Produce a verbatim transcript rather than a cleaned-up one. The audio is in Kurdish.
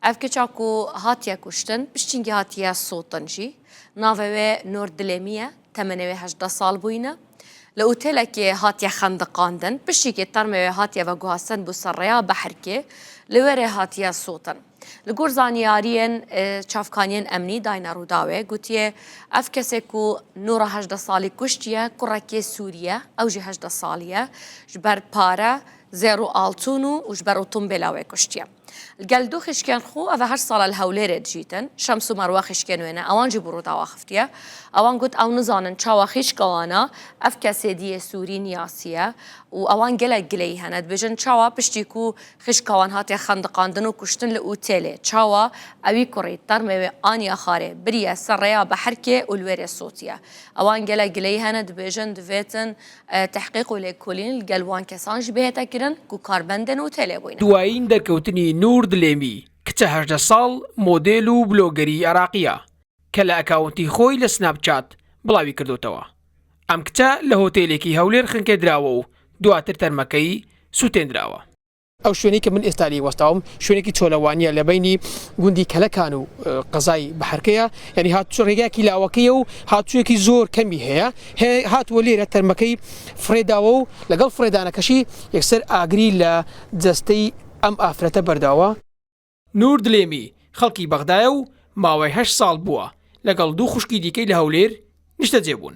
Ev keça ku hatiye kuştin, piştî hatiye sotin jî. Navê wê Nûr Dilêmî ye, temenê wê hejdeh sal bûyîne. Li otêlekê hatiye xendiqandin, piştî termê wê hatiye veguhastin bû ser rêya Behrkê, li werê hatiye sotin. Li gor zanyariyên, e, çavkaniyên emnî dayne Rûdawê, gotiye, ev kesê ku Nûra hejdeh salî kuştiye, kurekê Sûrî ye, ew jî hejdeh salî ye, ji ber pare, zêr û altûn û, û ji ber otombêla wê kuştiye. Li gel du xişkên xwe, ev e heşt sala li Hewlêrê dijîtin. Şems û Merwe xişkên wê ne, ewan jî bi Rûdaw axiftiye. Ewan got, ew nizanin çawa xişka wan e, ev kesê diyê Sûrî niyasiye û ewan gelek gileyî hene. Dibêjin, çawa piştî ku xişka wan hatiye xendiqandin û kuştin li otêlê, çawa ewî kurî termê wê aniye xarê, biriye ser rêya Behrkê û li wêrê sotiye. Ewan gelek gileyî hene, dibêjin, divêtin, e, tehqîq û lêkolîn li gel wan kesan jî bihête kirin ku karbendên otêlê bûyne. Duwayîn derkewtinî Nûr Dilêmî, kiçe hejdeh sal, modêl û blogerî Iraqî ye, ke li ekawntî xwe yî li Snapchat blavî kirdotewe. Em kiçe li hotêlekî Hewlêr xinkê dirawe û duwatir termeke yî sûtêndirawe. ئەو شوێنەی کە من ئێستا لێی وەستاوم، شوێنێکی چۆلەوانییە لە بەینی گوندی کەلەکان و، ئە، قەزای بەحرکەیە. یعنی هاتووچۆ ڕێگایەکی لاوەکەیە و هاتووچۆیەکی زۆر کەمی هەیە. هێ-، هاتووە لێرە تەرمەکەی فڕێداوە و لەگەڵ فڕێدانەکەشی یەکسەر ئاگری لە جەستەی ئەم ئافرەتە بەرداوە. نور دلێمی خەڵکی بەغدایە و ماوەی هەشت ساڵ بووە لەگەڵ دوو خوشکی دیکەی لە هەولێر نیشتەجێ بوون.